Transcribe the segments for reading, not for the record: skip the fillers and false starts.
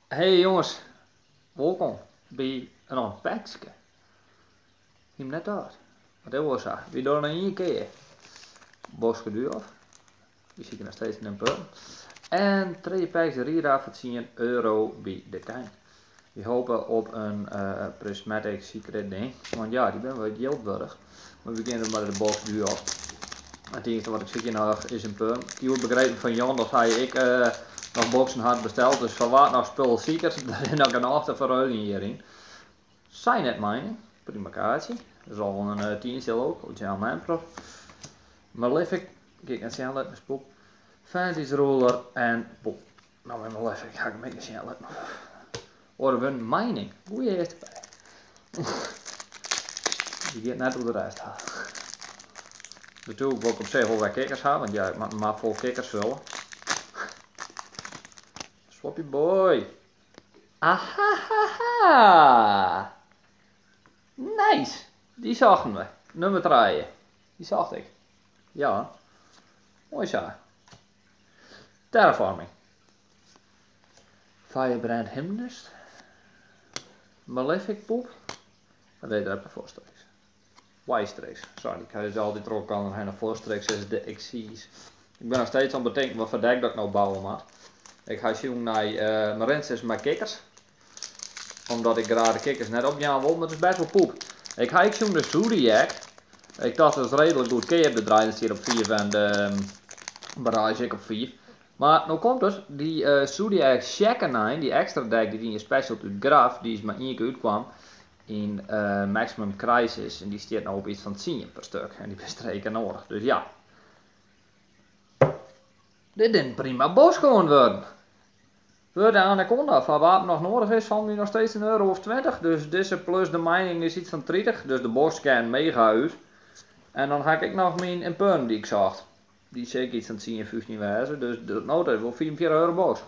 Hey jonges, wolkom by in unpackske. Hie 'm net tocht, mar dit wol sa. Wy dogge noch ien kear Boske Duof. Wy sykje noch steeds in Imperm. En trije packs Rira foar tsien euro by de Kein. Wy hope op in Prismatic Secret ding, want ja, dy binne wat jild wurdich. Mar we begjinne mei de box Duof. It iennichste wat ik sykje noch is in perm. Ik hie begrepen fan Jan dat hy ek noch boxen hat besteld, dus foar wa't noch spul siket, der is noch genôch te ferruiljen hjiryn. Cynet Mining, prima kaartsje. Dat is al in tientsje leuk, op Jam Emperor. Malefic, kin ik net sjen litten, is poep. Vantage Ruler en poep. Nou mei Malefic ha ik him ek net sjen litten. Oare wurden, mining. Goeie earste pack. Die giet net oer de rest ha. Natuerlik wol ik op sich wol wer kikkers ha, want ja, ik moat mar fol kikkers fulle. Swappy boy. Ahahaha! Nice! Dy sochten we. Nummer trije. Dy socht ik. Ja. Moai sa. Terraforming. Firebrand Hymnist. Malefic Poep. En weet er Vorstrix. Wystrix. Sorry, ik ha dus altyd troch elkoar hinne. Vorstrix is de Xyz. Ik ben noch steeds oan it betinken wat foar deck dat ik no bouwe moat. Ik ha sjoen nei Marincess mei kikkers. Omdat ik graach de kikkers net opjaan wol, mar it is best wol poep. Ik ha ek sjoen de Zoodiac. Ik tocht dat is reedlik goedkeap. De Drident stiet op 5 en de Barrage ek op 5. Mar no komt it, dy Zoodiac Chakanine, dy ekstra deck dy't yn je special út Graff, dy is mar ien kear útkwam yn Maximum Crisis en dy stiet no op iets fan 10 per stuk en dy bestreke noadich. Dus ja. Dit is in prima bosk oan wurden. Wurd de Anaconda, foar wa't noch noadich is, falt my noch steeds in euro of 20. Dus dizze plus de mining is iets fan 30. Dus de bosk ken mega út. En dan ha ik ek noch myn Imperm dy't ik socht. Dy sil ek iets fan 10, 15 wêze. Dus no, dat is wol 45 euro box.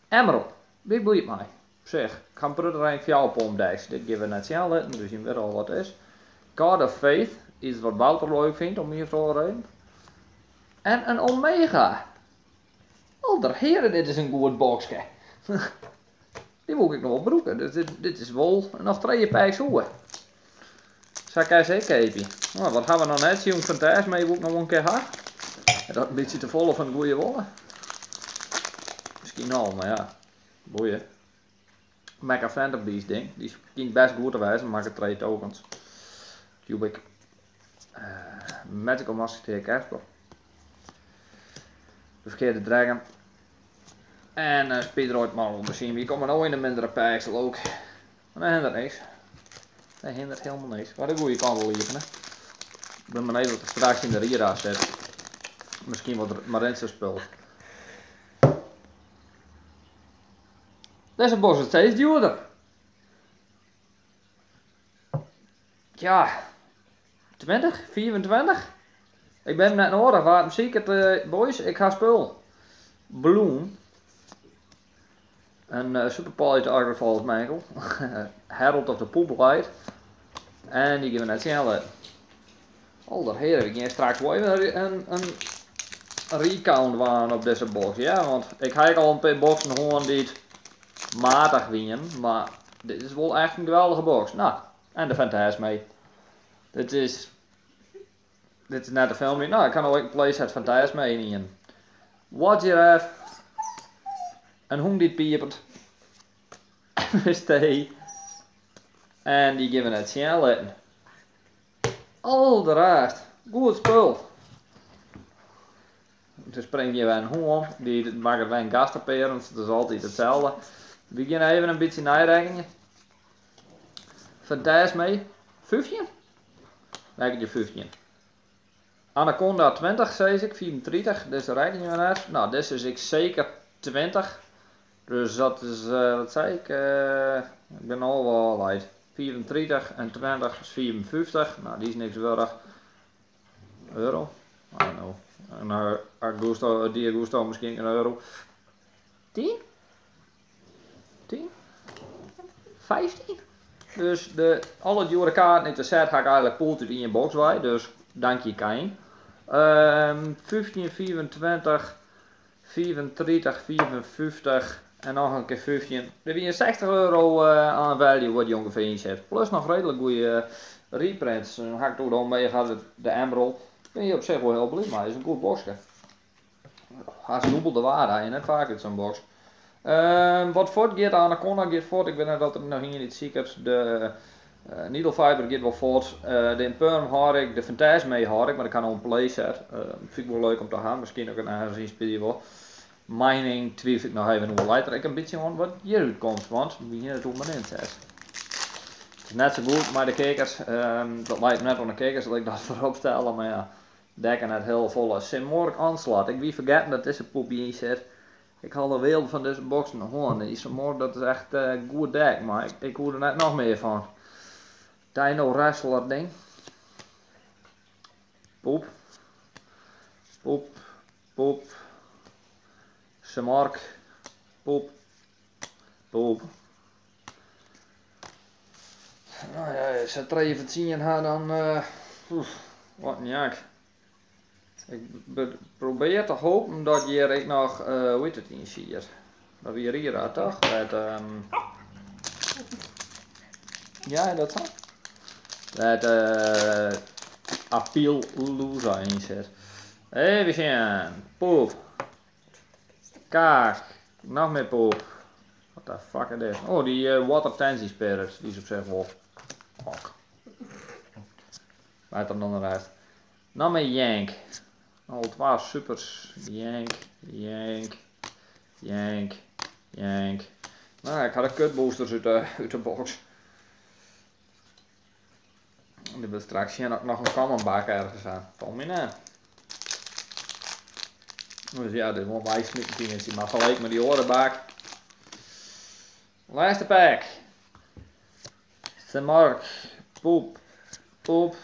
Emerald, bin ik bliid mei. Op sich, ik ha in protte rank 4 pomp decks. Dit gean we net sjen litten, dus jim witte al wat it is. God of Faith, iets wat Wouter leuk fynt om ien of oare reden. En in Omega. Alderheare, dit is in goed bokske. Dy wol ik noch wol brûke. Dus dit is wol noch trije packs oer. Sa kan se ek keapje. Nou, wat ha we noch net sjoen fan Tasmee wol ik noch wol in kear ha. Dat in bytsje te folle fan it goeie wolle. Miskien al, mar ja. Boeie. Mecha Phantom Beast ding. Dy skynt best goed te wêzen, makket trije tokens. Cubic. Magical Musketeer Casper. De verkeerde Dragon. En Speedroid Marvel Machine. Wy komme no yn de mindere packs, leuk. Mar dat hindert niks. Dat hindert helemaal niks. Mar de goede kant wol iepene. Ik ben benijd wat er straks yn de Rira sit. Miskien wat Marinse spul. Dizze box is steeds djoerder. Ja, 20, 25? Ik ben net noadich, wa't him siket, boys, ik ha spul. Bloom. In Super Poly Target volgens mij. Herald of the Poop En die gean we net sjen litten. Alderheare, we gean straks wol even in recount dwaan op dizze box. Ja, want ik ha ek al in pear boxen hân dy't matich wienen, mar dit is wol echt in geweldige box. Nou, en de Phantazmay. Dit is net de film. Nou, ik ha no ek in playset Phantazmay yn ien. Wargiraffe. In hûn dy't piepet. MST. En dy gean we net sjen litten. Alderraarst. Goed spul. Der springt hjir wer in hûn om. Dy makket wer in guest appearance. Dat is altyd itselde. We gean even in bytsje neirekkenje. Phantazmay. 15? Rekkenje 15. Anaconda 20, sis ik. 35. Dus rekkenje we net. Nou, dit is ik seker 20. Dus dat is, wat sei ik? Ik ben al wel uit. 35 en 20 is 54. Nou, die is niks wurdich. Euro? I don't know. En Augusto, die Augusto miskien in euro. 10? 10? 15? Dus alle djoere kaarten út de set ha ik eigentlik poeld út ien box wei. Dus dank je Kain. 15, 25, 35, 54. En noch in kear 15. Dit wie in 60 euro aan value wat die ongeveer yn sit. Plus noch redelijk goede reprints. Dan ha ik toen de Omega, de Emerald. Ben je op zich wel heel blij mee. Is in goed boxke. Hast dûbel de waarde, en net faak út sa'n box. Wat fuort giet, Anaconda giet fuort. Ik wit net dat der noch ien dy't siket. De Needle Fiber giet wol fuort. De Imperm hâld ik, de Phantasme hâld ik, mar ik ha no in playset. Fyn ik wol leuk om te hawwen, miskien ek ergens yn spylje wol. Mining twifel ik noch even oer. Leit der ek in bytsje oan wat hjirút komt, want we hiene it oer Menentes. It is net sa goed mei de kikkers. Dat leit net oan de kikkers, dat ik dat foarop stelle, mar ja, dêr kin net hiel folle. Simorgh Onslaught. Ik wie fergetten dat dizze poep hjiryn sit. Ik ha de weelde fan dizze boxen noch hân. Dy Simorgh, dat is echt goed dek, mar ik koe der net noch mear fan. Dino Wrestler ding. Poep. Poep. Poep. Simorgh. Poep. Poep. Nou ja, as se trije foar tsien ha, dan oef, wat in jak. Ik probeer te hopen dat hjir ek noch, hoe hjit it, yn siet. Dat wie Rira, toch? Dat, ja, dat sa? Dat Apollousa yn sit. Even sjen. Poep. Kaak. Noch mear poep. What the fuck is dit? Oh, dy Water Tenzi Spirit. Dy is op sich wol ok. Better dan de rest. Noch mear jank. Al twa supers. Jank, jank, jank, jank. Nou, ik ha de kutboosters út de box. Ik wil straks sjen oft ik noch in common bak ergens ha. Falt my net. Dus ja, dit wol weismiten, mar ferleken mei dy oare bak. Lêste pack. Simorgh. Poep. Poep.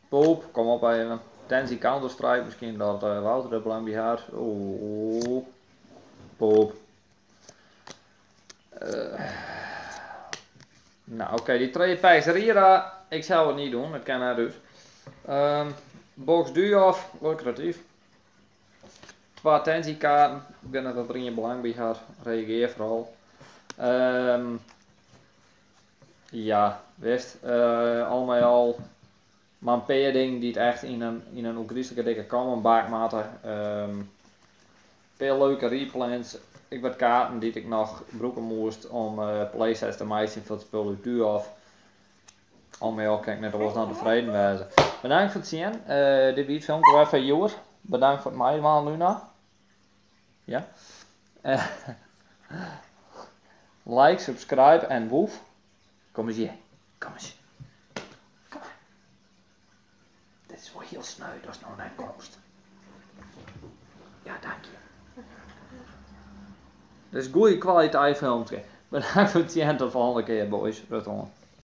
Poep. Kom op even. Tenzi Counter-Strike. Miskien dat Wouter der belang by hat. Oeh. Poep. Nou, oké, okay, dy trije packs Rira. Ik sil it net dwaan, dat kin net út. Box Duof, lucratief. Twa Tenzi kaarten. Ik wit net dat der ien belang by hat. Reagear foaral. Ja, wist. Al mei al mar in pear dingen dy't echt yn in ôfgryslike dikke common bak moatte. In pear leuke reprints. Ik wat kaarten dy't ik noch brûke moast om playsets te meitsjen foar it spul út Duof. Al mei al kin ik net oars dan tefreden wêze. Bedankt foar it sjen. Dit wie it filmke wer foar hjoed. Bedankt foar it meidwaan, Luna. Ja. Like, subscribe en woef. Kom ris hjir. Kom ris. Kom mar. Dit is wol hiel sneu datst no net komst. Ja, dank je. Dit is goede kwaliteit filmpje. Bedankt foar it sjen, tot de folgjende kear, boys. Rêstich oan.